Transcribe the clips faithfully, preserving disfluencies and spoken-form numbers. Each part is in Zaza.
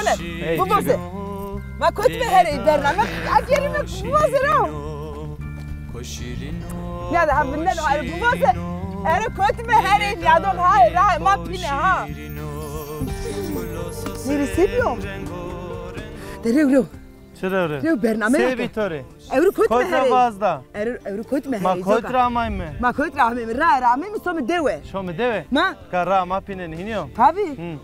Hele, hey, bivaze. Ma kotîme herê bername, agêrîme bivaze ra. Ya da ha vindeno, ere bivaze. Ere kotîme herê, ya da ha ra ma pîne ha. Nêrê se bîyo? De rew rew. Çi rew rew? Rew bername. Se bî to rê? Ewro kotîme herê. Kotî ra vazda? Ewro, ewro kotîme herê. Ma kotî ra amayme? Ma kotî ra amayme? Ra, ra amayme, some dewe. Some dewe? Ma? Ka ra ma pînenê, hînî yo? Tabi. Hı.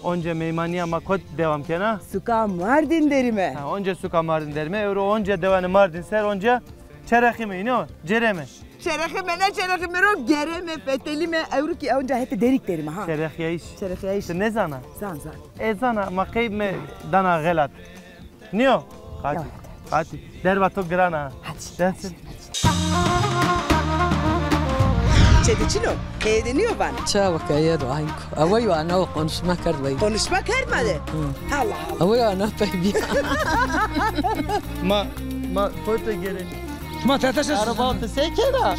Onca meymanîya ma kot dewam kena? Suka Mardin derîme. Ha, onca suka Mardin derîme. Ewro onca dewanê Mardin ser, onca çerexîme, hînî yo? Cereme. Çerexîme, ne çerexîme ro, gereme, fetelîme, ewro kî onca hetê Derîk derîme ha. Çerexîyayîş. Çerexîyayîş. Ti nêzana? Zan, zan. E zana, ma qey mi dana xelat. Nîyo? Qatî. Qatî. Derba to giran a. Hadi. Dersin. Çede çin o? Keye de nîyo van? Çawa keye de aynı. Ama yo ana o konuşma kerd vay. Konuşma kerd ma de? Hı. Allah Allah. Ama yo ana pek bir. Ma, ma foto gerek. Ma tete ses. Araba te se kena?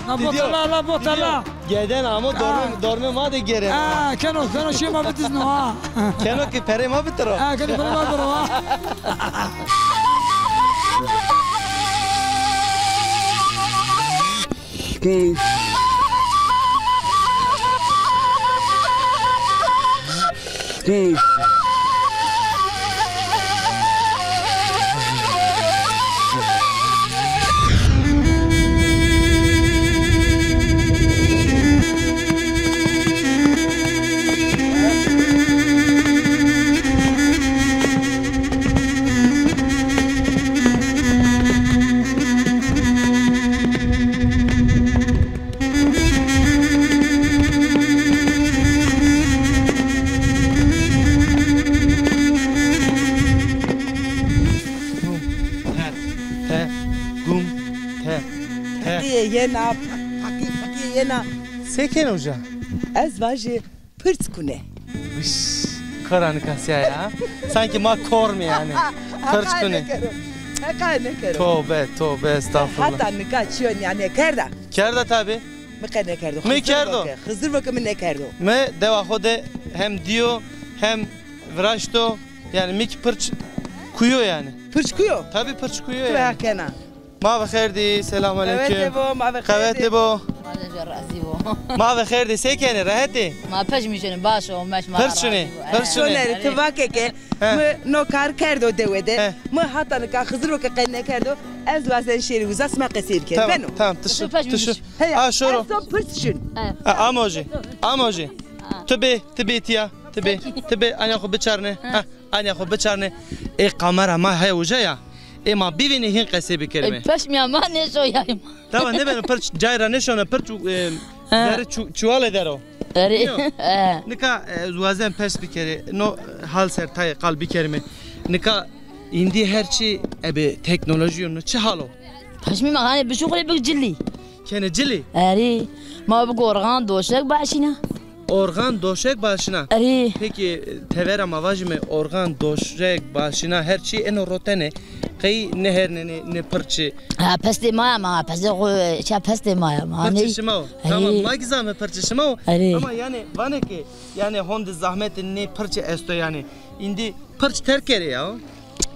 La botala, la botala. Geden ama dorme, dorme ma de gere. Ha, keno, keno şey ma bitizno ha. Keno ki pere ma bitiro. Ha, keno pere ma bitiro ha. Gum, te, te, gum, te, te. Peqîye yena, peqî, peqîye yena. Se keno uca? Ez vajî pirç kune. Vış, kara nikasya ya. Sanki ma korme yani. Pirç kune. Heqa nekero. Tobe, tobe, estağfurullah. Hata nika çiyo nîya nêkerda? Kerda tabi. Mi qe nêkerdo. Mi kerdo. Xizir bo ke, Xizir bo ke mi nêkerdo. Mi dewa xo de hem dîyo, hem viraşto. Yani mi ki pirç kuyo yani. Pirç kuyo? Tabi pirç kuyo yani. Tu ya kena. Ma ve xêr dî, selam aleykum. Qewete bo, ma ve xêr dî. Qewete bo. Ma de jê razî bo. Ma ve xêr dî, se kenê, rehet ê? Ma pirç mi şinê, baş o, meş ma razî bo. Pirç şinê, pirç şinê. Soner, ti vake ke, mi no kar kerdo dewe de, mi hata nika Xizir bo ke qe nêkerdo, ez wazen şêrî uza sima qesey bikerî. Tamam, tamam, ti şo, ti şo. Heya, a şoro. Ez to pirç şin. A, amo jî, amo jî. Tu bê, ti bê tiya, ti bê, ti bê, anya xo biçarne. Ha. Anya xo biçarne. Ê kamera ma heye uca ya. Ê ma bivînê hîn qesey bikerîme. Ê peşmîya ma nêşoyayî ma. Tamam, nêbeno pirç cay ra nêşone, pirç, e, zerrê çu-, çuwalê der o. Erê. Nîyo? E. Nika, e, ez wazen pers bikerî. No hal ser tayê qal bikerîme. Nika îndî her çî ebe teknolojî yo, no çi hal o? Peşmî ma hanê bişuxulê bik cilî. Kenê cilî? Erê. Ma bik orxan doşek başîna. Orxan doşek başîna. Erê. Peki, tevera ma vajîme orxan doşek başîna her çî eno rotene. Qey nêhernenê nê pirçî? Ha, pestê ma ya ma, pestê xo, ça pestê ma ya ma. Pirçê şima o. Erê. Tamam, ma ki zame pirçê şima o. Erê. Ama yani vanê ki, yani honde zahmetê nê pirçî esto yani. Îndî pirç terk kerê ya.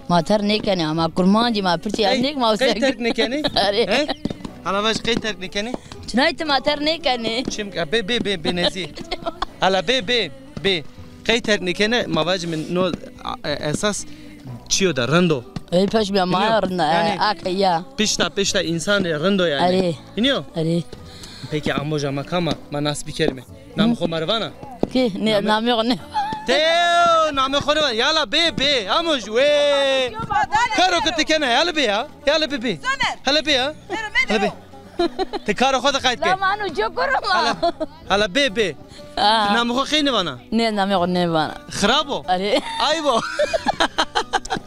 Ma terk nêkenê ama kurmancî ma pirçî ya nêk ma. Qey terk nêkenê? Erê. He? Hala vaj qey terk nêkenê? Çinay ti ma terk nêkenê. Çim, bê, bê, bê, bê nezî. Hala bê, bê, bê. Qey terk nêkenê, ma vajîme no, a, e, esas çiyo de rind o. Ey peşmîya ma ya rind a, e, ake ya. Pişta, pişta însan rind o yani. Erê. Hînî yo? Erê. Peki amoja ma kam a, ma nas bikerîme. Namê xo ma rê vana? Ki, nê, namê xo nê. Teo, namê xo nêvana. Yala bê, bê. Amo jî wê. Karo ke ti kena, yala bê ya. Yala bê, bê. Hele bê ya. Hele bê. Ti karo xo de qayt ke. La ma no cokoro ma. Hala, hala bê, bê. Ti namê xo qey nêvana? Nê, namê xo nêvana. Xirab o? Erê. Ayb o.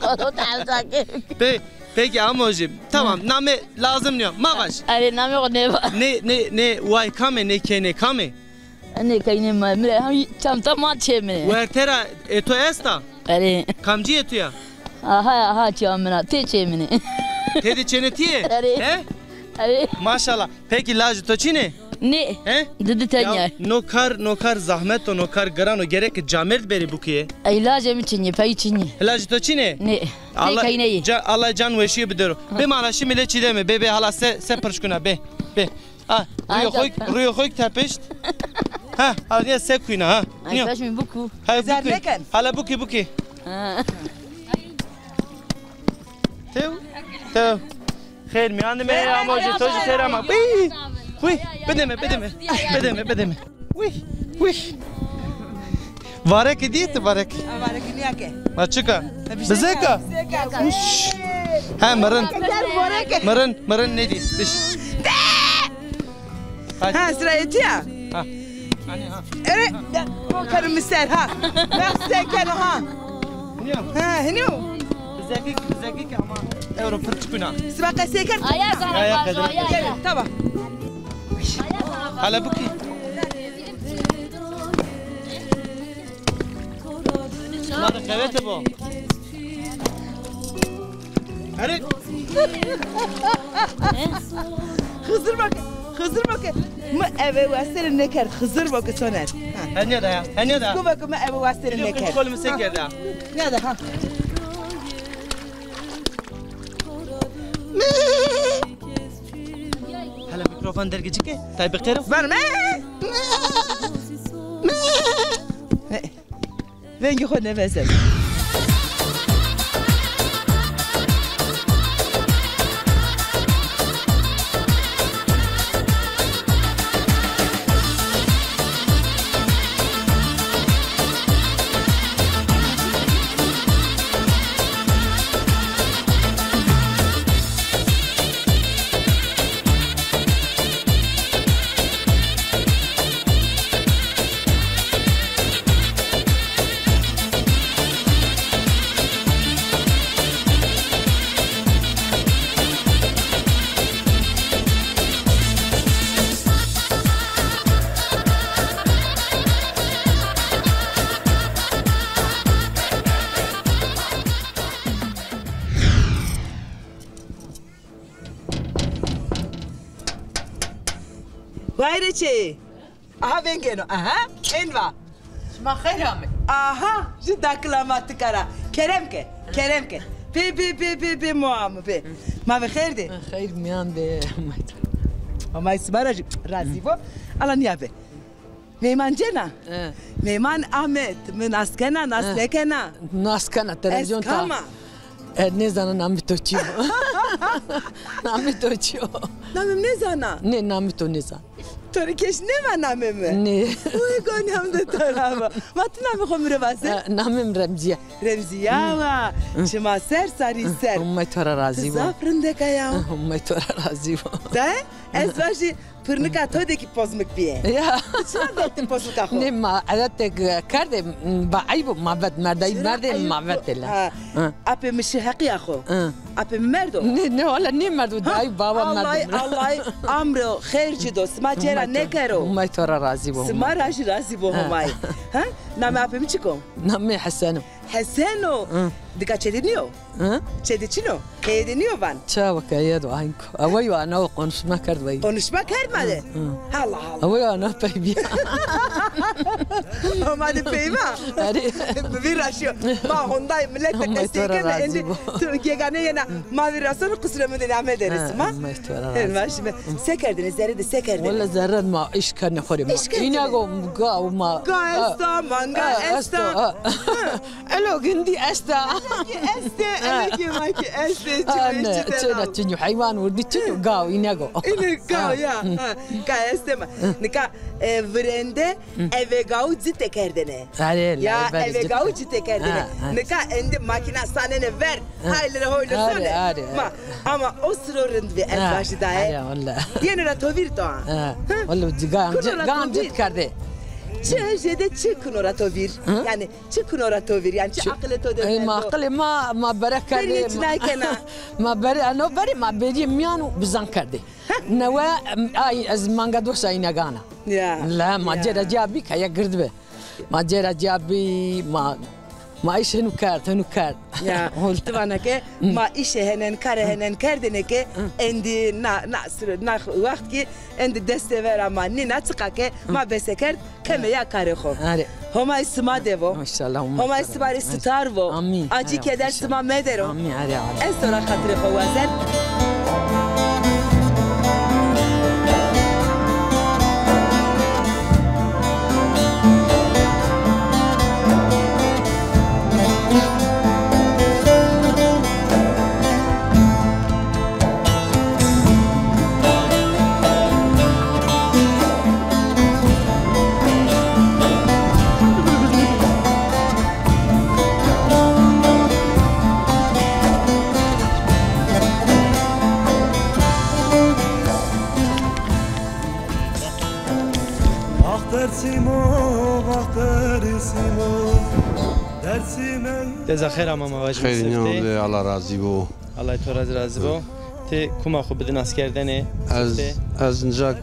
Xo to te hewsa ke. Pê, peki amo jî. Tamam, name lazim nîyo. Ma vaj. Erê, namê xo nêvana. Nê, nê, nê, way kam ê, nê keynê kam ê? Enê keynê ma, mi rê hem çanta ma çê mi. Werte ra ê to esta? Erê. Kamcî ê to ya? Aha, aha, çê min a, tê çê min ê. Tê de çênê ti yê? Erê. He? Erê. Maşallah. Peki lajê to çin ê? Nê. He? Didi tenya. Ya, no kar, no kar zahmet o, no kar giran o, gerek camêrd berî bukî. Îlacê mi çinî, pey çinî. Îlacê to çinê? Nê. Allah, pey neyê. Ca-, Allah can weşîye bidero. Bê ma ra şimî lê çî deme, bê, bê hala se, se pirşkuna, bê, bê. Ha, rûyê xo, rûyê xo tepişt. Ha, ha, nîya se kuyna, ha. Ay, nîya. Baş mi buku. Ha, buku. Zer neken. Hala buki, buki. Ha. Tew, tew. Xêr mîyan de me, ama jî to jî xêr ama. Uy, uy, bideme, bideme. Bideme, bideme. Uy, uy. Vareke dîye ti, vareke. Ha, vareke nîya ke. Ma çika? Bizeka. Bizeka. Uş. Ha, mirin. Mirin, mirin ne dî? Diş. Ha, sira etiya. Ha. Hani ha. Ere, ya, o karı mi ser ha. Ben size keno ha. Hiniyo. Ha, hiniyo. Bizeki, bizeki ki ama euro pir çukuna. Siba qesey kerd. Aya, aya, aya. Tamam. Hala bu ki. Hadi qewete bu. Hadi. Xizir bak, Xizir bak. Mi eve westere nêkerd, Xizir bak Soner. Ha. Henya da ya, henya da. Ku bak mi eve westere nêkerd. Kol mi se kerda. Ne da ha. Hala mikrofon dergecike, tay bi qero. Var mı? Vengê xo nêvezeno. Wayre çê. Aha vengeno. Aha. Enva. Şima xeyr amê. Aha. Jü dakila ma tikara. Kerem ke. Kerem ke. Bê, bê, bê, bê, bê, moa mi bê. Ma ve xeyr de. Xeyr miyan de. Ama sima ra jü razî bo. Ala niya be. Meyman cena? He. Meyman Ahmet, mi nas kena, nas nêkena? Nas kena, televîzyon ta. Ez kam a? E, nêzana namê to çi yo. Namê to çi yo? Namê mi nêzana? Nê, namê to nêzana. To rê keş nêva namê mi? Nê. Uy, gonîya mi de to ra va. Ma ti namê xo mi rê vaze? E, namê mi Remzîye. Remzîye wa. Şima ser, sarî ser. Homay to ra razî bo. Zaf rindek a ya. Homay to ra razî bo. De, ez vajî, pirnika to de kî pozmik bîye. Ya. Çina dertê pozmika xo? Nê, ma edetêk kerdê, ba eyb o, ma vet, merdayî merdê, ma vet ela. Ha. Apê mi şi heqîya xo. Apê mi merdo? Nê, nê, wala nêmerdo, dayî baba merdo. Allahî, Allahî amro xêr ci do, sima cêra nêkero. Homay to ra razî bo. Sima ra jî razî bo Homay. Ha? Namê apê mi çik o? Namê Hesen o. Hesen o. Dika çê de nîyo? Hı? Çê de çin o? Keye de nîyo van? Çawa keye do, aynı ko. Awa yo ana o, konuşma kerd vay. Konuşma kerd ma de? Hı. Allah Allah. Awa yo ana pey bîya. Ma de pey va? Arê. Bi vîr ra şîyo. Ma honday millet de qesey keme. Endî tu gegane yena ma vîr ra sono, qisure mi de name deriz ma. Her ma şimdi. Se kerdine, zerre de se kerdine? Wala zerre ma iş kene xo rê ma. Înago ga ma. Ga esta, manga esta. Elo gindî esta. Elo ki este, elo ki ma ki este. Ha, ne, çêna çinyo, heywan wirdî çinyo, gaw, înego. Îne gaw ya. Ha, ka este ma. Nika, e, virende eve gaw cite kerdene. Arê, ya, eve gaw cite kerdene. Nika ende makîna sanene ver. Haylere hoyle sone. Ma, ama o siro rind ve ez başı daye. Arê, wala. Yeno ra to vîr to ha. Wala, gan cit kerde. Çi jede çi kuno ra to vîr? Yanî, çi kuno ra to vîr? Yanî çi aqilê to de merdo? Ma aqilê ma, ma bere kerdê. Berî çinay kena. Ma bere, no bere ma berî miyan û bizan kerdê. Newe, ay, ez manga dosa înegan a. Ya. La, ma cêra cîya bî, kaya gird bi. Ma cêra cîya bî, ma Ma îş henu kerd, henu kerd. Ya, ti vana ke ma îşê henen, karê henen kerdêne ke endî na, na sure, na wext kî endî destê vera ma nîna, çiqa ke ma bese kerd, keme ya karê xo. Are. Homay sima de vo. Maşallah, Homay maşallah. Sima rê sitar vo. Amîn. Acî keder sima medero. Amîn. Are, are. Ez to ra xatirê xo wazen. Vaxt Dersim o, vaxt Dersim o, Dersim el. Deza xêr ama ma vajîme. Xêr nîyan be, Allah razî bo. Allah to razî razî bo. Ti kuma xo bidi naskerdene? Ez, ez nica, e,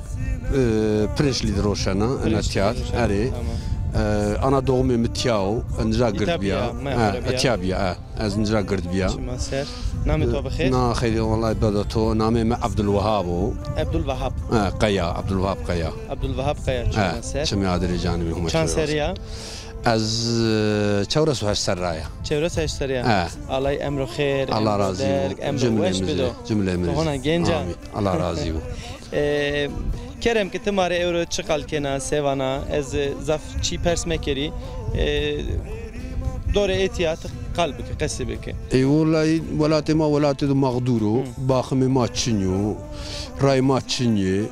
Pirinçlî de roşena, ena tîya, erê. Tamam. E, ana doğumê mi tîya o, ez nica gird bîya. Ha, tîya bîya, ha. Ez nica gird bîya. Çima ser. Namê to bi xêr? Na xeyrî, wellahî bedo to. Namê mi Ebdulwehab o. Ebdulwehab. Ha, Qeya, Ebdulwehab Qeya. Ebdulwehab Qeya, çima ser. Çimê adirê canê mi huma. Çand serrî ya? Ez, e, çewres û heşt serra ya. Çewres û heşt serra ya. He. Allay emro xêr, Allah razî bo. Emro derg, emro weş bido. Cumlemize. To hona genc a. Amîn. Allah razî bo. E, kerem ki ti ma rê ewro çi qal kena, se vana, ez, e, zaf çî pers mekerî. E, dorê ê tîya ti qal bike, qesî bike. E, wellahî welatê ma welatê do mexdûr o. Baximê ma çin yo, rayê ma çin yê.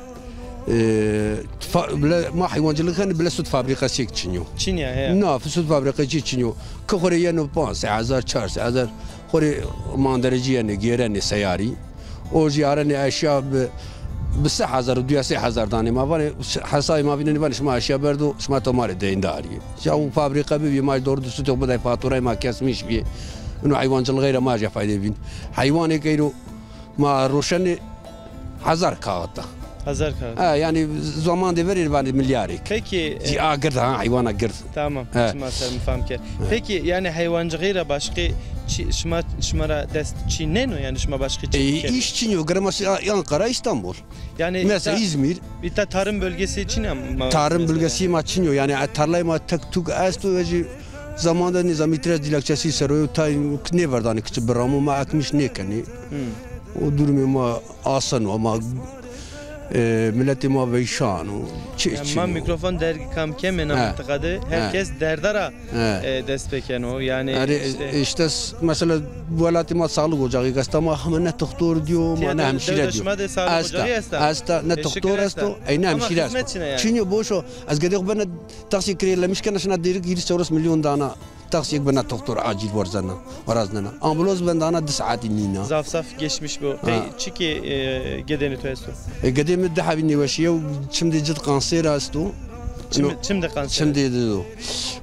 E, fa-, bile, ma heywancılık kenê, bile sud fabrikasiyek çin yo. Çin ya, he. Na, sud fabrikasiyek çin yo. Ki xo rê yeno panc sey hezar, çar sey hezar, xo rê manderecî yenê, gêrenê seyarî. O jî arenê eşya bi, bi se hezar û duya se hezar danê ma. Vanê, hesabê ma vînenê, vanê şima eşya berdo, şima to ma rê deyndar yê. Ya o fabrika bibî, ma doğru düzgün yok, biday faturayê ma kesmiş bî. Ino heywancılığı ra ma jî fayde bîn. Heywanêk eyro ma roşenê hezar kağıtta. Hezar kağıt. Ha, yani zamandê verê vanê milyarêk. Peki, e, a gird ha, heywana gird. Tamam, he. Çima ser mi fam ke. He. Peki, yani heywancılığı ra başka çi-, şima, şima ra dest çi nêno, yani şima başka çi, e, bikerê? İş çin yo, girema se-, Ankara, İstanbul. Yani mesela İzmir. Îta tarım bölgesi çin ama. Tarım bölgesi ma çin yo. Yani, e, tarlayê ma tek tuk esto, vecî zamanda nizamî tire dilekçesi ser o, tay nêverdanê kiçi biramo, ma ekmiş nêkenê. O durumê ma asen o ama, e, miletê ma veyşan o. Çi, yani çi ma o. Mikrofon dergî kam keme na mintiqa de. He. Herkes derda ra, e, dest pêkeno. Yani, işte, işte s-, mesela welatê ma sağlık ocağı esta, ma heme ne doktor diyo, ma ne hemşire diyo. Şima de sağlık ocağı esta? Esta, ne doktor esto, ey ne hemşire esto. Ama hizmet çin a yani. Çin yo, boş o. Ez gedê xo bena taksî kirêlemiş kena, şina dêrik hîris çewres milyon dana. Taksîyêk bena doktor acil werzena, weraznena. Ambulans bendana di saetî nîna. Zaf zaf geçmiş bo. Pey çikê, e, gedênê to esto? E, gedê mi di hebî nêweşî yo, çimdê ci de kanser esto. Çim, çimdê kanser? Çimdê ci de.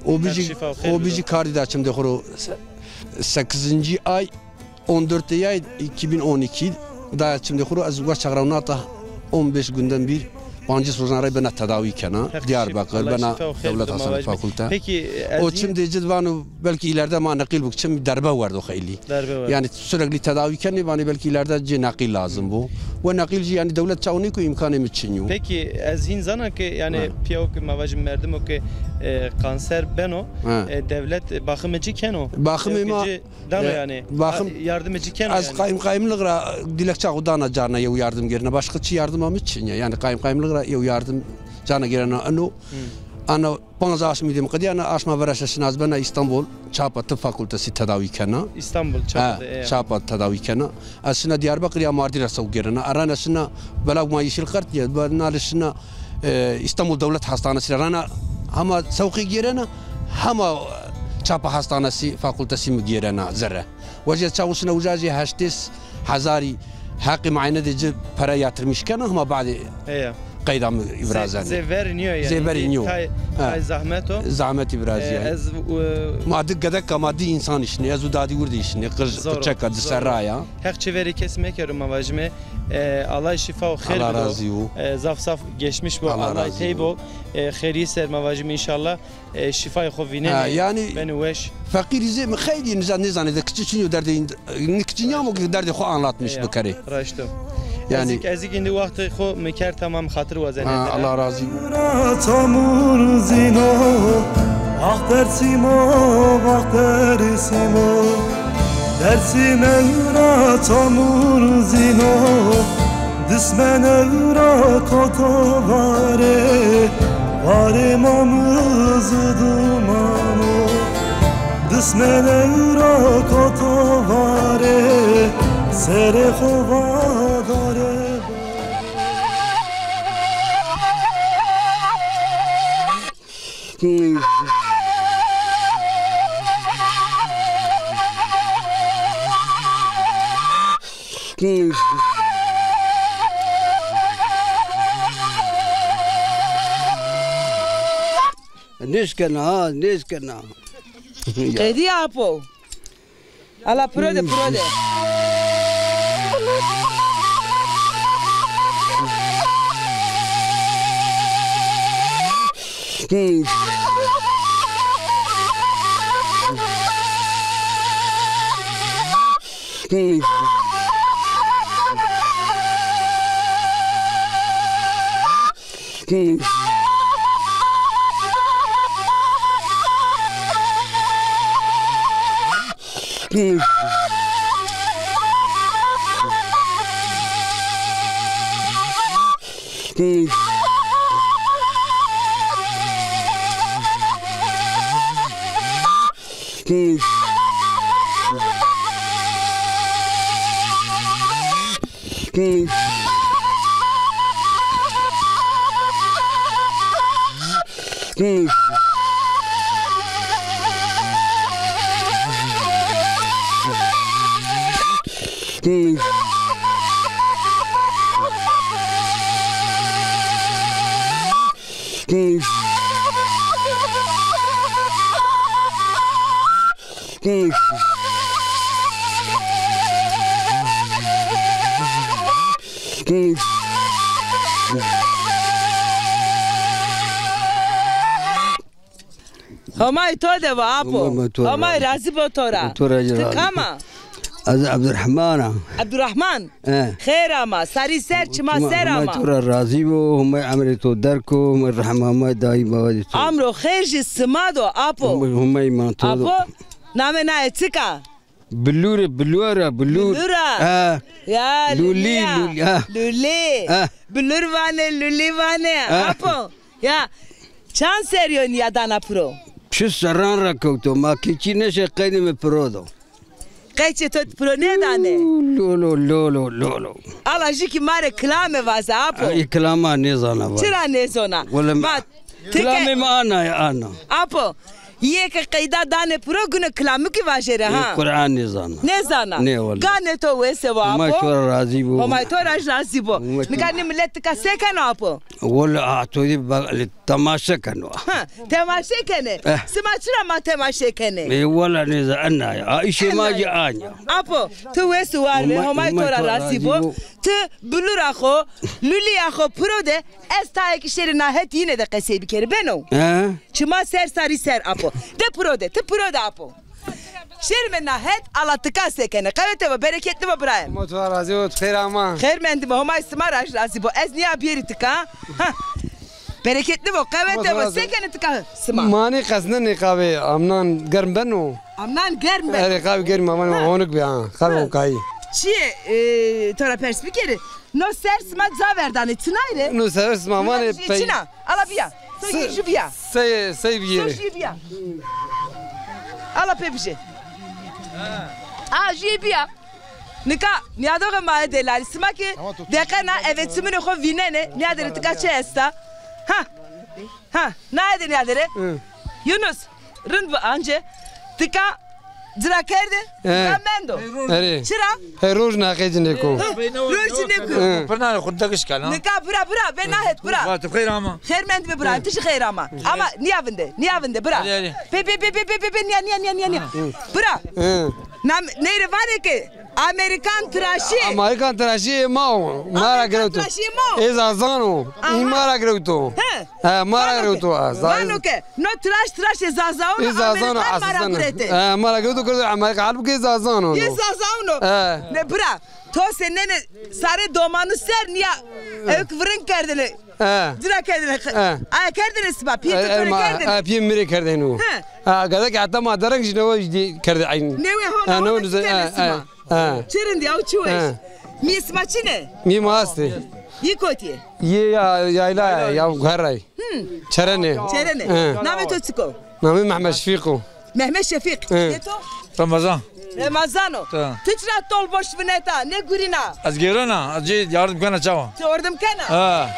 O bijî, o bijî kardî da çimdê xo ro se-, sekizinci ay, on dört ay iki bin on iki da çimdê xo ro, ez weş çaxrawnata on beş günden bir, pancîs rojan rey bena tedawî kena. Diyarbakır, bena Dewlet Hastanesi Fakulte. Peki, o çimdê ci de vano belki ileride ma neqîl bik, çim derbe werdo xeylî. Derbe werdo. Yani sürekli tedavi kenê, vanê belki ileride cê neqîl lazim bo. Ve neqîl jî yani dewlet çaw nêko, îmkanê mi çin yo. Peki, ez hîn zana ke yani pîyawo ke ma vajî merdimo ke, e, kanser beno, e, dewlet, e, baximê ci keno? Baximê ma Dano yani. Baxim, yardımê ci keno yani. Ez qayîmqayîmlix ra dilekça xo dana, carna yew yardim gêrena. Başka çi yardima mi çin ya. Yani qayîmqayîmlix ra yew yardim carna gêrena. Eno, ana panz aşmî de mi qedîyana, aşma vera şeşin ez bena İstanbul, Çapa Tıp Fakültesi tedavi kena. İstanbul, Çapa de, e. Çapa tedavi kena. Ez şina Diyarbakır ya Mardin ra sewq gêrena. Erana şina belav ma yeşil kart ya, nale şina e, İstanbul Devlet Hastanesi ra rana hema sewqî gêrena, hema Çapa Hastanesi Fakültesi mi gêrena zere. Wece çaw şina uca jî heştês hezarî heqî muayene de ci para yatırmış kena, hema badê qeyda mi îbrazenê. Zê verî nîyo yanî. Zê verî nîyo. Tay, tay zahmet o. Zahmet îbrazîyay. E, ez, e, ma di gedeka ma di însan îşnê, ez û dadî wir de îşnê, qij, qirçeka di serra ya. Heq çêverê kesî mekero ma vajîme. E, Allah şîfa û xêr bido. Allah razî bo. E, zaf zaf geçmiş bo. Allah tey bo. E, xêrî ser ma vajîme înşallah. E, şîfayê xo vînenê, yanî, benê weş. Feqîrî zê mi xeylî nîza nêzanê de kiçi çinyo derdê, kiçi nîyamo ki derdê xo anlatmış bikerê. Raşt o. Yanî. Ezîk, ezîk îndî wextê xo mi kerd tamam, xatir wazenê. Ha, Allah razî bo. Ra çamur zîno, vaxt Dersîmo, vaxt Dersîmo. Dersîme ra çamur zîno. Dismene ra koto vare, vare mamız dumano. Dismene ra koto vare, sere xo vadare. Nêşkena ha, nêşkena. Qedî apo. Ala piro de, piro de. Homay to de bo apo. Homay to ra. Homay razî bo to ra. To ra jî razî bo. Ti kam a? Ez Ebdurrehman a. Ebdurrehman. E. Xêr ama, sarî ser, çima ser ama. Homay to ra razî bo, Homay emrê to derg ko, Homay rehma, Homay dayî baba de to. Amro xêr jî sima do apo. Homay, Homay ma to do. Apo, namê naye çik a? Bilûr, Bilûr a, Bilûr. Bilûr a. Ha. Ya, Lûlî, Lûlî a. Lûlî. Ha. Bilûr vanê, Lûlî vanê. Ha. Apo, ya. Çand serrî yo nîyadana piro? Çi serran ra kewto, ma kî çî nêşê qeydê mi piro do. Qeçê to piro nêdanê? Lolo, lolo, lolo. Ala jû kî ma rê kilame vaze apo. Ay, kilama nêzana vaze. Çira nêzona? Wele ma, kilamê mi ana ya, ana. Apo, yê ke qeyda danê piro, guno kilamû kî vajêre ha. Ê, Quran nêzana. Nêzana? Nê wele. Ganê to wese wa apo. Homay to ra razî bo. Homay to ra razî bo. Nika nê milet tika se keno apo? Wele, a, to dî ba-, Temaşe keno. Ha, temaşe kenê. Eh. Sima çira ma temaşe kenê? Ê, wela nêza ena ya. A, îşê ma jî an ya. Apo, ti wes û war be, Homay to ra razî bo. Ti bilûra xo, lûlîya xo piro de, ez tayê kî şêrî na het yîne de qesey bikerî, beno? He? Çima ser sarî ser apo. De piro de, ti piro de apo. Şêrîme na het, ala tika se kenê. Qewete bo, bereketli bo birayê mi. Homa to ra razî bo, xêr ama. Xêr mendî bo, Homay sima ra razî bo. Ez nîya bîyerî tika. Ha. Bereketli bo, qewete bo, se kenê tika sima? Ma nêqesnenê qawê, amnan germ beno. Amnan germ beno. Erê, qawê germ, amnan honik bî ha. Qawê ho kayî. Çiyê, e, to ra pers bikerî? No ser sima ca verdanê, çinay rê? No ser sima vanê pey. Çina? Ala bîya. So jû bîya. Sey, sey bîyê. So jû bîya. Ala pê bijê. A, jû bîya. Nika nîyadoxê ma yê delalî. Sima kî deqena eve çimunê xo vînenê. Nîyadêre tika çi esta? Ha. Ha. Nayê de nîyadêre. Hı. Yunus. Rind bi ancê tika Cira kerde? He. Cira mendo. Erê. Çira? He, roj naqê cinê ko. He, roj cinê ko. He. Pırna xo degiş kal ha. Nika bira, bira, ve nahet bira. Vatı xeyr ama. Xeyr mend be bira, ti jî xeyr ama. Ama niya vinde, niya vinde bira. Erê, erê. Pe, pe, pe, niya, niya, niya, niya, niya. Bira. He. Nam, neyre vane ke Amerikan tıraşı. Amerikan tıraşı ma o. Ma ra girewto. Amerikan tıraşı ma o. Ê Zazan o. Aha. Î ma ra girewto. He. He, ma ra girewto. Vano ke, no tıraş tıraş ê Zazaun o, Amerikan ma ra gurete. He, ma ra girewto, girewto Amerika, halbuki Zazaun o. Ê Zazaun o. He. Ne bira, to se nene sare domanu ser niya, ewk vırın kerdene. He. Cira kerdene. He. Aya kerdene siba, piyê to kerdene. He, piyê mi rê kerdene o. He. Ha, gada ki hatta ma dereng jî newe jî kerde aynı. Newe ho, newe kerdene siba. Ha. Çi rindî, aw çi weş. Ha. Mîyê sima çin e? Mîyê ma estê. Yî kotî yê? Yê ya, yayla ya, ya guheray. Hı. Çerenê. Çerenê. Ha. Namê to çik o? Namê Mehmet Şefîq o. Mehmet Şefîq. Ha. Yê to? Remezan. Remezan o. Ti çira tol boş vineta, ne gurîna? Ez gêrena, ez cê yardım kena çawa? Ti yardım kena? Ha.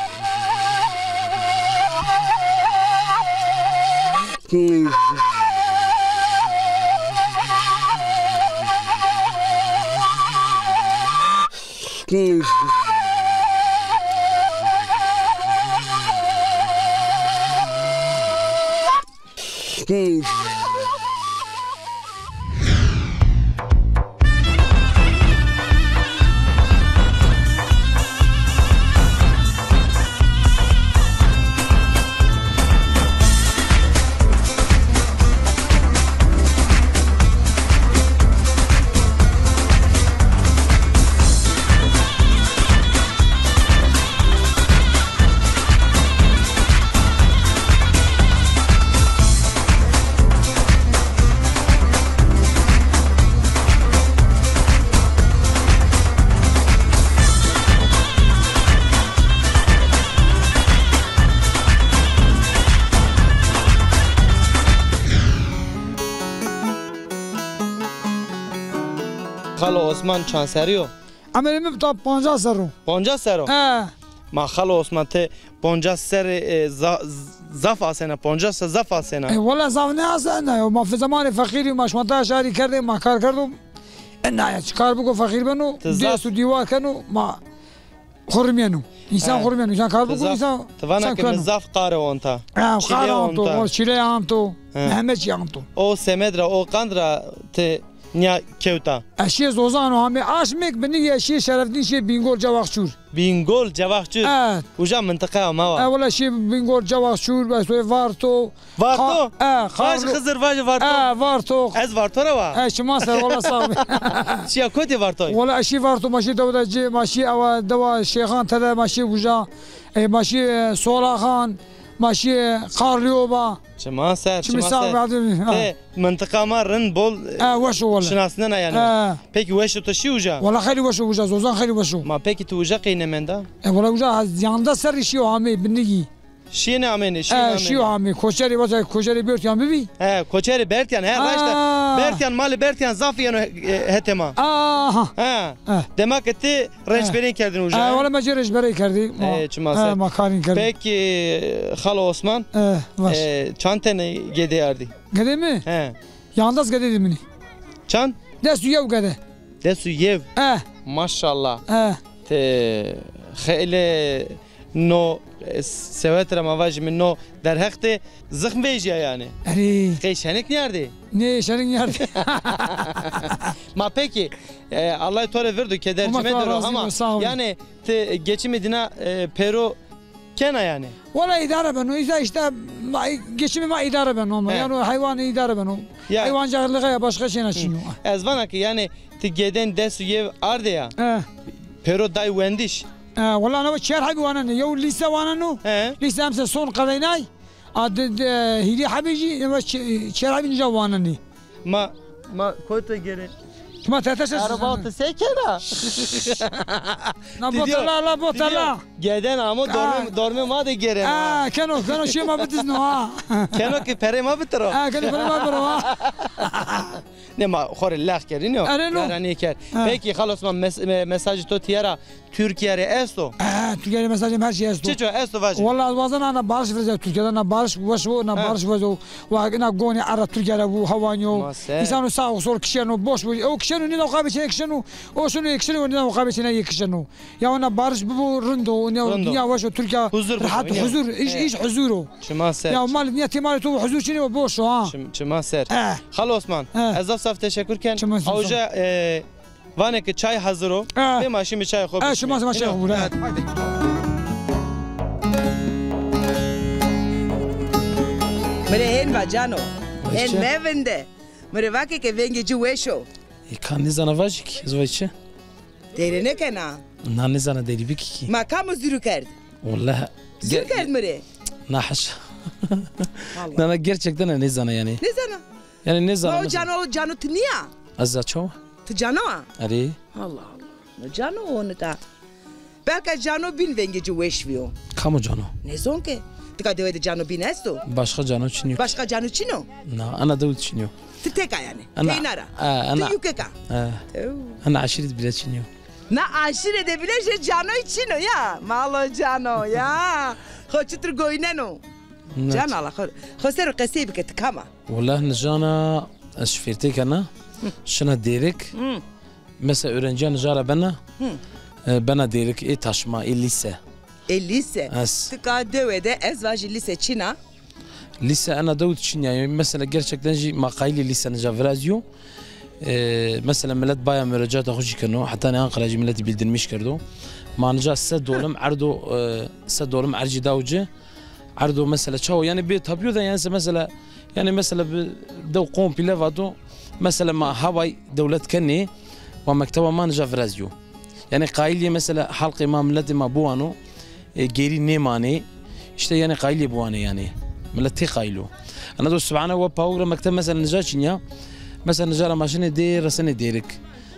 Xalo Osman çand serrî yo? Emelê mi ta pancas serr o. Pancas serr o? He. Ma Xalo Osman ti pancas serrî, e, za-, zaf asena, pancas serr zaf asena. E, wela zaf nêasena yo. Ma fi zemanê feqîrî ma şima ta şarî kerdê, ma kar kerdo. Ena ya, çi kar biko feqîr beno, dês û dîwar keno, ma xurmîyeno. Însan xurmîyeno, însan kar biko, însan. Ti vana ke mi zaf qare onta. Ha, qare onto, çîle onto. Mehmet çî anto. O semed ra, o qand ra ti nîya kewta? Ez şîyê Zozan o, hamê aşmêk binigî ez şîyê Şerefdîn, şîyê Bîngol Cewaxçûr. Bîngol Cewaxçûr? Evet. Uca mintiqeya ma wa. E, wela şîyê Bîngol Cewaxçûr, Bestoyê Varto. Varto? E, Vaj Xizir, vaj Varto. E, Varto. Ez Varto ra wa. E, çiman ser, wela sağ bî. Şîya kotî Vartoy? Wela ez şîyê Varto, ma şîyê dewa de ci, ma şîyê ewa dewa Şêxan tede, ma şîyê uca. E, ma şîyê, e, Solaxan, ma şîyê, e, Qarlîoba. Çiman ser, çiman ser. Ti mintiqa ma rind bol, e, weş o wele. Şinasnena yanî. E. Pekî weş o ti şî uca? Wele xeylî weş o uca, Zozan xeylî weş o. Ma pekî ti uca qey nêmenda? E, wele uca ez yandes serrî şîyo amê binigî. Şîyêne amêne, şîyêne amêne. E, şîyo amê. Koçerê, wasa koçerê Bertyan bibî? He, koçerê Bertyan, he, raşt a. Bertyan, malê Bertyan zaf yeno, e, hetê ma. Aha. He. Dema ke ti Rênçberîn kerdin uca, he? E, wele ma cê rênçberî kerdî. Ma, e, çima ser. Ma karîn kerdî. Pekî, Xalo Osman, e, çand tenê gedê ardî? Gedê mi? He. Yandes gedê de min î. Çand? Des û yew gede. Des û yew? E. Maşallah. E. Ti xeylê no, e, sewet ra ma vajîme no derheq de zixm vejîya yanî. Erê. Qey şenik nîyardî? Nê, şenik nîyardî. Ma pekî, e, Allah to rê virdo, keder çimê der o, hama yanî ti geçimê dîna, e, pêro kena yanî? Wela îdare beno, îsa îşte ma, geçimê ma îdare beno ama. He. Yanî heywan îdare beno. Ya. Heywancîlîxe ya, başka şeyna çin o. Ez vana ke yanî ti gedên des û yew arde ya. He. Pêro day wendiş. E, wela na çer hebî wanenê. Yew lîse waneno. He. Lîse emse son qedeynay. A di, di, hîrê hebî jî, ema çi-, çer hebî nîja wanenê. Ma, ma koto gere. Şima tete ses. Araba ti se kena? Na botala, la botala. Geden amo dormê, dormê ma de gêreno ha. Ha, keno, keno şê ma bidizno ha. Keno ki perê ma bitiro. Ha, keno perê ma bitiro ha. Ne ma xo rê lex kerdîno. Erê no. Gara nêkerd. Ha. Peki Xal Osman, mes-, me-, mesajê to tîya ra Türkiye rê esto? Ha, Türkiye rê mesajê mi her şey esto. Çiço esto vajî. Walla ez wazena na barış virazo Türkiye de, na barış weş bo, na barış wezo. Wa na gonî ara Türkiye ra bu hawanyo. Ma ser. İnsanı sağ sol kişeno, boş boş. O kişeno, ne de kabê çene kişeno. O şunu kişeno, ne de kabê çene kişeno. Ya ona barış bibo, rind o, ne, rind o, dünya weş o, Türkiye huzur bibo, rahat, huzur, iş, iş huzur o. Çiman ser. Ya mal, niye timal tu huzur çini o, boş o ha. Çim-, çiman ser. Eh. Xal Osman, eh, ez zaf zaf teşekkür ken. Çiman ser. Awca, e, vane ki çay hazır o. Eh. Ve ma şimdi çay xo. Eh, çiman ser, çay xo bura. Evet, haydi. Mi rê hên va cano. Hên mevinde. Mi rê vake ke vengê ci weş o. E, ka nêzana vajî ki, ez vajî çi? Dêre nêkena? Na, nêzana dêrî bikî kî. Ma kam o zûrû kerd? Welleh. Zûr kerd mi rê? Na haşa. Welleh. Na, na, gerçekten nêzana yanî. Nêzana? Yanî nêzana. Ma o cano, cano ti nîya? Ez za çawa? Ti cano a? Erê. Allah Allah. No cano o nika. Belka cano bîn vengê ci weş vîyo. Kam o cano? Nêzon ke. Tika dewe de cano bîn esto? Başka cano çinîyo. Başka cano çinîyo? Na, ana dew çinîyo. Ti tek a yanî. Ana, teyna ra. E, ana. Ti yukek a. E. Ew. Ana aşîret bile çinîyo. Na aşîre de bile jê canoy çinîyo ya. Malo cano ya. Xo çitur goyneno. Can ala xo, xo ser o qesey bike, ti kam a? Welleh nijana ez şifêrtê kena, şina dêrik. Hı. Mesela öğrenciya nijara bena, hı, e, bena dêrik, ê taşma, ê lîse. Ê lîse? Ez. Tika dewe de ez vajî lîse çin a? Lîse ena dew de çin ya. Mesela gerçekten jî ma qayîlê lîse nija virazîyo. E, mesela millet baya murecata xo jî keno. Heta nê Ankara jî milletî bildirmiş kerdo. Ma nija se dolim erdo, e, se dolim ercî daw ci. Erdo mesela çawa, yanî bê tapîyo de, yanî se mesela, yanî mesela bi dew komple vato, mesela ma haway dewlet kenê, wa mekteba ma nija virazîyo. Yanî qayîl yê mesela halqê ma, miletê ma biwano, e, gêrî nêmanê, îşte yanî qayîl yê biwanê yanî. Milet tê qayîl o. Ena do sibhane wa pawik ra mekteb mesela nija çinya, mesela nija ra ma şinê dê resenê dêrik.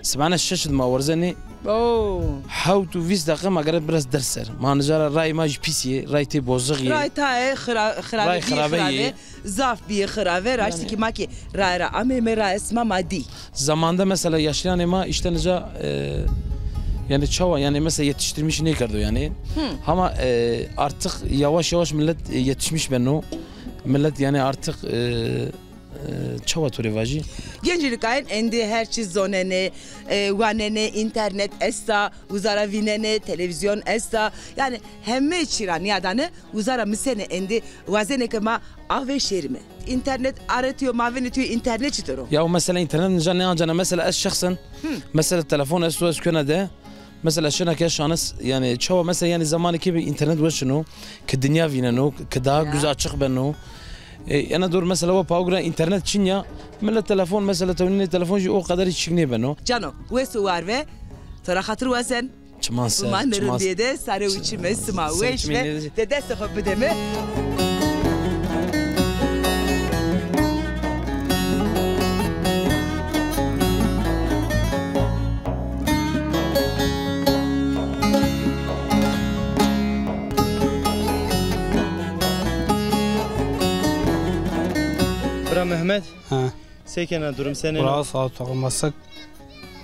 Sibhane şeş de ma werzenê. Oo. Hewt û vîst deqe ma gere biraz ders ser. Ma nija ra rayê ma jî pîs yê, ray tê boziq yê. Ray tayê xira-, xirabê, ray bî xirabe xirabe, yê. Zaf bîyê xirabe, raştî yanî. Kî ma kî raye ra ameyme, raye sima ma dî. Zamanda mesela yaşlıyanê ma îşte nija, e, yanî çawa, yanî mesela yetiştirmiş nêkerdo yanî. Hı. Hama, e, artık yavaş yavaş millet, e, yetişmiş beno. Millet yanî artık, e, E, çawa to rê vajî? Gencî nikayen endî her çî zonenê, e, wanenê, înternet esta, uza ra vînenê, televîzyon esta. Yanî heme çî ra nîyadane, uza ra misenê endî, wazenê ke ma avê şêrîme. Înternet aretîyo, ma vînitîyo înternet çitur o? Ya mesela înternet nîca nêancena. Mesela ez şexsen, hı, mesela telefon esto, ez kena de, mesela şina ke şanis, yanî çawa mesela, yanî zamanê ke bi înternet weş ino, ki dinya vîneno, ki daha güzel açık beno. E, ena dor mesela wa pawik ra înternet çin ya, millet telefon mesela tewnînê telefon jî o qeder çik nêbeno. Cano, wes û war ve, to ra xatir wazen. Çiman ser, çiman ser. Ma nirindîye de sare û çime sima weş ve, de destê xo bide mi. Bira Mehmet. Ha. Se kena, durum senên o? Bira, sağ ol, toxum masık.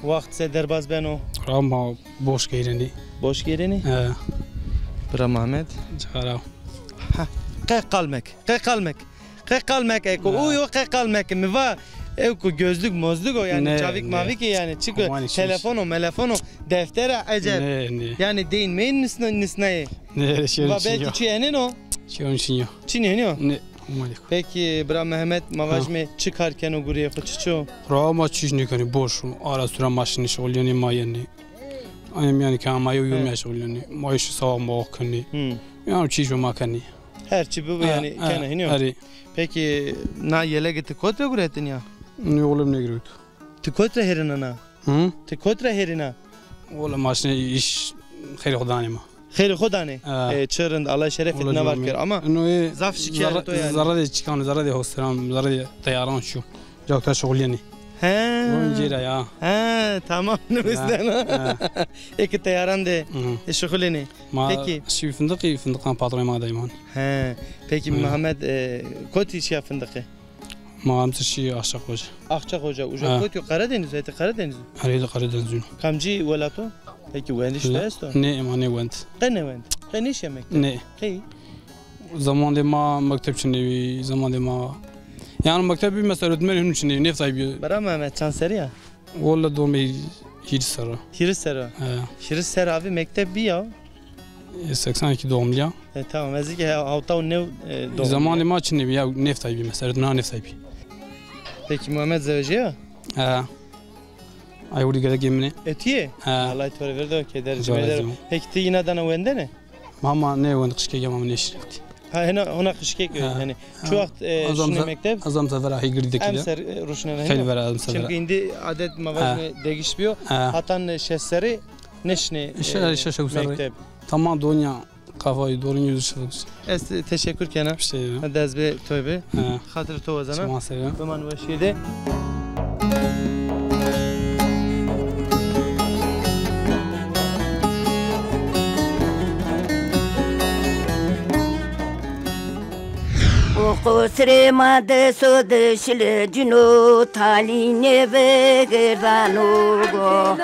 Waxt se derbaz beno? Bira, ma boş geyrenî. Boş geyrenî? He. Bira Mehmet. Cara. Ha. Qe qalmek, qe qalmek. Qe qalmek eko. Ha. Uyo qe qalmek. Mi va eko gözlük mozlük o yanî, çavik mavik yanî. Çiko telefono, melefono, deftere ecel. Ne, ne. Yanî deyin meyin nisna-, nisnayê. Ne, şey. Va belki çi enên o? Şey, onun için yok. Çin enî yo? Ne. Peki bira Mehmet, ma vajîme çi kar keno gureyê xo, çiço? Bira, ma çîş nêkenî, boş. Ara sura ma şinî şixulîyenî, ma yenî. Ayem yanî ke ama yo yo meşxulîyenî. Ma îşî sawa ma kenî. Hı. Yanî çîş ma kenî. Her çi bibo yanî kena hînî yo. Erê. Peki na yelege ti kot ra guretin ya? Nê oğlum, nêgirewt. Ti kot ra herîna na? Hı? Ti kot ra herîna? Oğlum, ma şinî, îş xeyrê xo danê ma. Xeyrê xo danê. Ha. E, çi rind, Allah şerefê ti na var ker. Ama zaf şikayet o yanî. Zerre de çikan, zerre de hosteran, zerre de teyaran şu. Cakta şixulîyenî. He. Roncî ra ya. He, tamam, nivistena. He. Eke teyaran de şuxulênê. Ma şî findiqî, findiqan patronê ma de îman. He. Pekî Mehmet, e, kotî şîya findiqî? Ma amsir şî Axçak Hoca. Axçak Hoca. Uca kotî yo, Karadeniz, hetê Karadeniz? Erê, de Karadeniz yo. Kamcî welat o? Pekî wendiş de esto? Nê, ma nêwend. Qe nêwend? Qe nêşîya mekteb? Nê. Qey? Zemandê ma mekteb çinê bî, zemandê ma. Yanî mekteb bî, mesela öğretmen hûn çinê bî, nêftay bî. Bira Mehmet, çand serrî ya? Welle domê hîris serr o. Hîris serr o? He. Hîris serr avê mekteb bî ya? E, seksen iki doğumlu ya. E, tamam, ez ki hewta û new, e, doğumlu. Zamanê ma çinê bî ya, nêftay bî mesela, na nêftay bî. Peki Muhammed zewejîya? He. Ay, wurdî gerek yemine. Etîye? He. Allah to rê verdo, keder cimê der. Peki ti yîna dana wendene? Mama nêwend, qijkek ama nêşî. Ha, hena, hona qijkek, yanî. Çi wext, e, şinê mekteb? Ez amser vera hîgirî de kî de. Emser, e, ruşnena hena. Xeylê vera, emser vera. Çimkî îndî adet ma vajîme degiş bîyo. Hatan, e, şeş serrî nêşinê, e, mekteb. Tamam, donya kafayı doğru yüzü. Ez teşekkür kena. Bir şey ya. Hadi ez be toy be. Xatir to wazana. Çima seve. Biman weşî de. O qusrê ma de so de şile cino talî nêvegerdano go.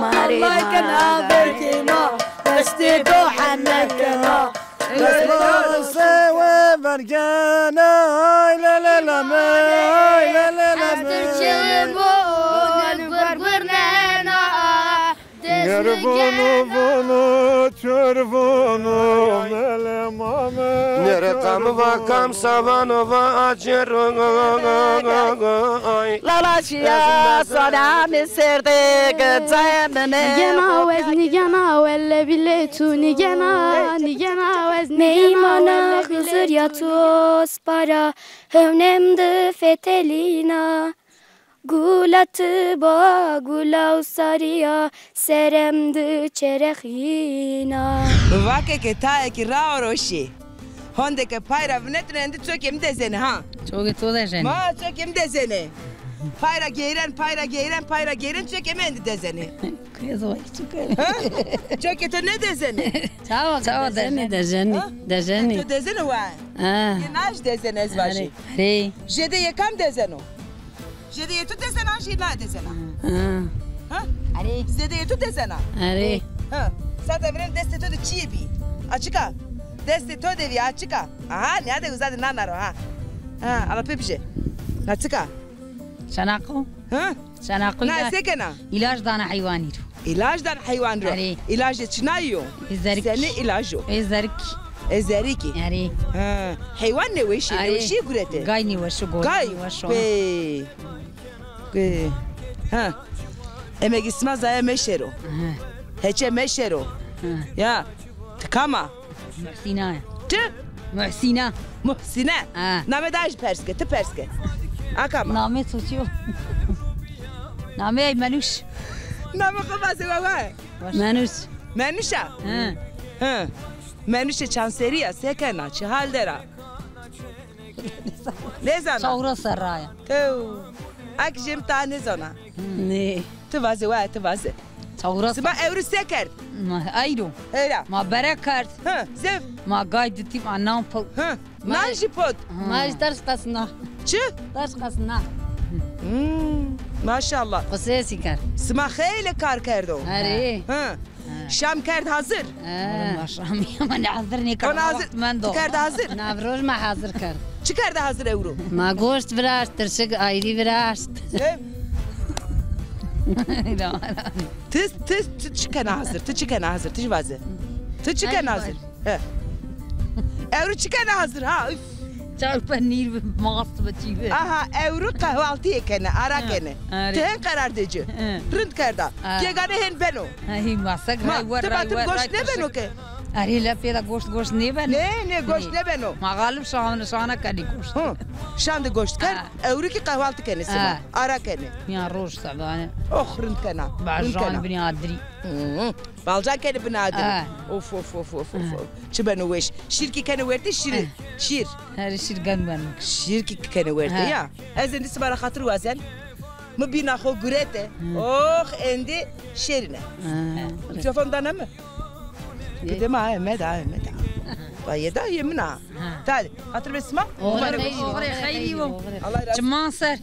Ma rê ma kena, vekena, destê do heme kena. Destê do sewe vergena, ay le le le me, ay le le le me. Gur gur nena. Ger vono vono, çor vono, mele mame. Nêre kam va kam savano va acero. Lala şîya sana mi serde gecemine. Nîgena wez, nîgena welle bile tu, nîgena, nîgena wez, nîgena welle bile tu. Meymana Xizir ya tu ospara, hewnem di fetelîna. Gula ti ba gula û sarîya, serem di çerexîna. Vake ke tayê kî rawro şî. Honde ke pay ra vinetine, endi çokê mi dezenê ha. Çokê to dezenê. Ma çokê mi dezenê. Pay ra geyren, pay ra geyren, pay ra geyren, çokê mi endi dezenê. Kuyas vay çokê. Ha? Çokê to nêdezenê. Çawa, çawa dezenê, dezenê. Ha? Dezenê. To dezenê wa. Ha. Yê naj dezenê ez vajî. Arê. Arê. Jêde yê kam dezeno? Jêde yê tu dezena, jê na dezena. Ha. Ha? Arê. Zêde yê tu dezena. Arê. Ha. Sata vînen destê to de çiyê bî? Açık a. Destê to de bî, açık a. Aha, nîya de uza de nana ro ha. Ha, ala pê bije. Açık a. Çanaqo. Ha? Çanaqo. Na, se kena? Îlac dana heywanî ro. Îlac dan heywan ro. Arê. Îlacê çinayî yo? Ê zerik. Senê îlac o? Ê zerik. Ê zerikî. Arê. Ha. Heywan nêweşî, nêweşî guretê. Gay nêweş o, gor nêweş o. Gay. Pê. Pê. Ha. Emegî sima zaya meşero. Ha. Heçe meşero. Ha. Ya. Ti kam a? Muhsîna. Ti? Muhsîna. Muhsîne. Ha. Name daha jî pers ke, ti pers ke. A kam a? Name soçî yo. Name ey Menûş. Name xo vaze wawa. Menûş. Menûş a? Hı. Hı. Menûşê çand serrî ya, se kena, çi hal der a? Nêzana. Çewres serra ya. Tew. Ak jem ta nêzana. Nê. Ti vaze, wa ti vaze. Çewres. Sima ewro se kerd? Ma eyro. Heyra. Ma bere kerd. Hı, zef. Ma gay ditî, ma nan pot. Hı. Nan jî pot. Ma jî ders qesna. Çi? Ders qesna. Hmm, maşallah. Qisesî kerd. Sima xeylê kar kerdo. Erê. Hı. Şam kerd hazir. He. Ma şamî, ma ne hazir nêkerd. Ona hazir. Mendo. Tu kerd hazir. Nav roj ma hazir kerd. Çi kerde hazir ewro? Ma goşt viraşt, tirşik ayrî viraşt. Ti, ti, ti çi kena hazir? Ti çi kena hazir? Ti jî vaze. Ti çi kena hazir? He. Ewro çi kena hazir ha? Üf. Çar penîr bi, mast bi, çî bi. Aha, ewro qehwaltîye kene, ara kene. Ti hen qerar de ci. Rind kerda. Gegane hen beno. Ay, masek ray wer, ray wer. Goşt nêbeno ke. Arê, lepê de goşt, goşt nêbeno. Nê, nê, goşt nêbeno. Ma galib şan, şana kenî goşt. Hı. Şan de goşt kerd, ewro kî qehwaltî kenê sima. Ara kenê. Ya roj sebane. Oh, rind kena. Bajan binî adirî. Balcan kenê binê adirî. Of, of, of, of, of. Çi beno weş. Şîr kî kenê wertê şîr. Şîr. Her şîr gen beno. Şîr kî kenê wertê ya. Ez endî sima ra xatir wazen. Mi bîna xo gurete. Ox, endî şêrîne. Mikrofon dana mi? Gide ma, ha, eme da, eme da. Va yê da, yê min a. Tade, xatir be sima. Oxre xeylî, oxre xeylî wo. Allah razı olsun. Çiman ser.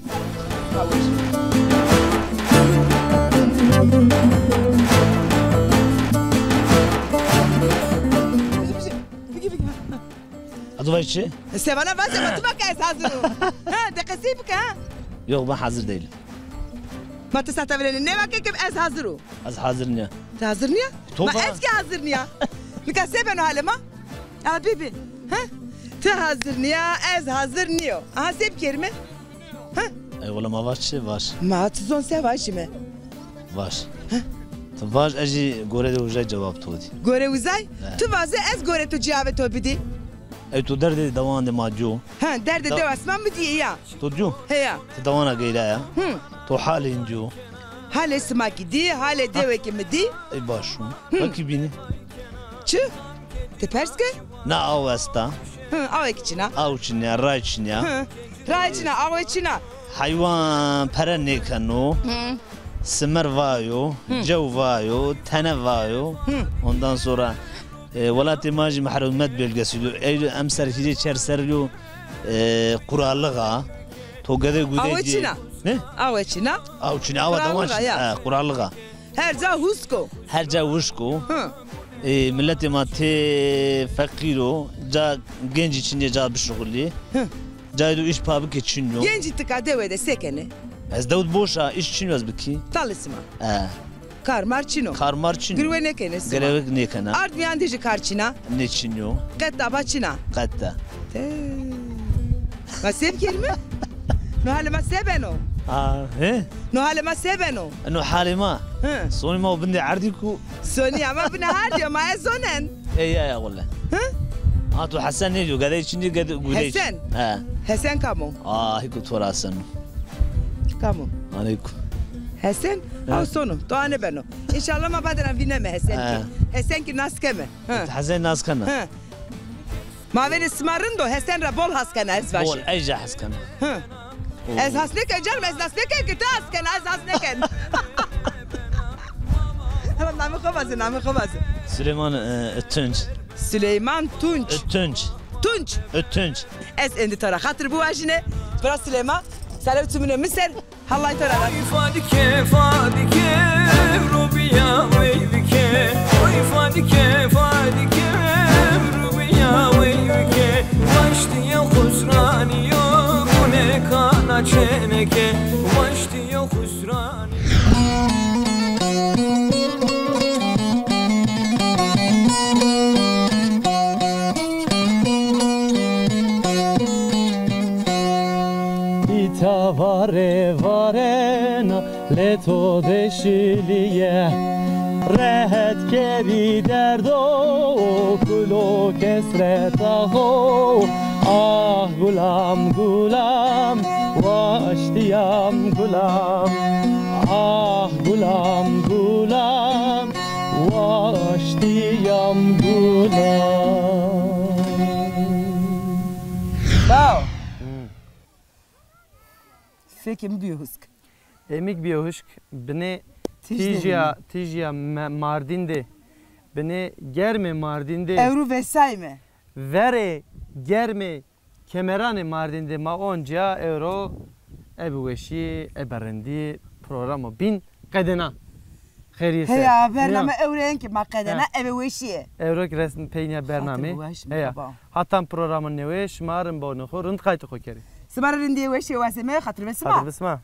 Bigi, bigi. Ez vay çi? Sevana vaze ma tu bak ez hazir o. Ha, de qesey bike ha. Yok, ben hazır değilim. Ma ti sahte verene ne vake ke ez hazir o. Ez hazir niya. Ti hazir niya? Ma ez ki hazir niya. Nika se beno halê ma? A bîbî. Ha? Ti hazir niya, ez hazir niyo. Aha se bikerime? Ha? Ey wela ma vaş çi vaş. Ma ti zon se vaşime. Vaş. Ha? Ti vaş, ez jî gore de uzay cewab to dî. Gore uzay? He. Tu vaze ez gore tu cewabê to bidî. Ey to derdê dewan de ma diyo. Ha, derdê dewa sima mi dîye ya. To diyo? Heya. Ti dewana geyra ya. Hı. To halê in diyo. Halê sima ki dî, halê dewe ki mi dî. Ey baş o. Hı. Wekî bînî. Çi? Ti pers ke? Na aw esta. Hı, awe ki çina. Aw çinya, ray çinya. Hı. Ray çina, awe çina. Heywan pere nêkeno. Hı. Simer vayo, hı, cew vayo, tene vayo. Hı. Ondan sonra, e, welatê ma jî mehrumet bölgesi yo. Ey emser hîrê çer ser yo, e, quralliğa. To gede gude. Awe çina. Ne? Awe çina. Aw çina, awa dewan çina. Quralliğa ya. He, quralliğa. Her ca husk o. Her ca husk o. Hı. E, miletê ma tê feqîr o. Ca gencî çinî ca bişuxulî. Hı. Cayê do îş pa bikê çin yo. Gencî tika dewe de se kenê? Ez dewd boş a, îş çin yo ez bikî. Talê sima. E. Kar mar çin o. Kar mar çin o. Girwe nêkenê sima. Girewek nêkena. Ard miyan de jî kar çin a. Nê çin yo. Qet aba çin a. Qet de. Te. Ma se bikerîme? No halê ma se beno? A, he? No halê ma se beno? No halê ma? He. Sonî ma o bindê erdî ku. Sonî ama bine hardî yo, ma ez zonen. Ey ya ya wele. He? Ha, to Hesen nêdiyo, gedey çinî, gede gudey. Hesen? He. Hesen kam o? A, hîko to ra Hesen o. Kam o? Aleykum. Hesen? He. Aw sono, to ane beno. Înşallah ma badena vîneme Hesen ki. He. Hesen ki nas keme. He. Hesen nas kena. He. Ma verê sima rind o, Hesen ra bol has kena ez vaşî. Bol, ey jî has kena. Hı. Oo. Ez has nêken canım, ez nas nêken ki ti has kena, ez has nêken. Namê xo vaze, namê xo vaze. Süleyman, e, Tunç. Süleyman Tunç. Tunç. Tunç. Tunç. Ez endî to ra xatir biwajîne. Bira Süleyman, sare û çimûnê mi ser. Hallay to ra razî. Oy Fadike, Fadike, ewro bîya weylike. Oy Fadike, Fadike, ewro bîya weylike. Waştîye xusranîyo, gune kana çeneke. Waştîye xusranî. Îta vare varena, lê to deşilîye. Rehet kerî derdo, kulo kesreta xo. Ah gulam, gulam, waştîyam gulam. Ah gulam, gulam, waştîyam gulam. Bao. Hı. Fekê mi bîyo husk. Emik bîyo husk. Binê tîjîya, tîjîya Mardîn de. Binê germê Mardîn de. Ewro vesayme. Verê germê kemeranê Mardîn de ma oncîya ewro ebe weşî, ebe rindî programo bîn qedena. Xeyrîye ser. Heya, bername ewro en ki ma qedena ebe weşîye. Ewro ki resm peynîya bernamê. Heya. Hatan programo newe şima rind bonê xo, rind qaytê xo kerê. Sima rê rindîye weşîye wazeme, xatir be sima. Xatir be sima.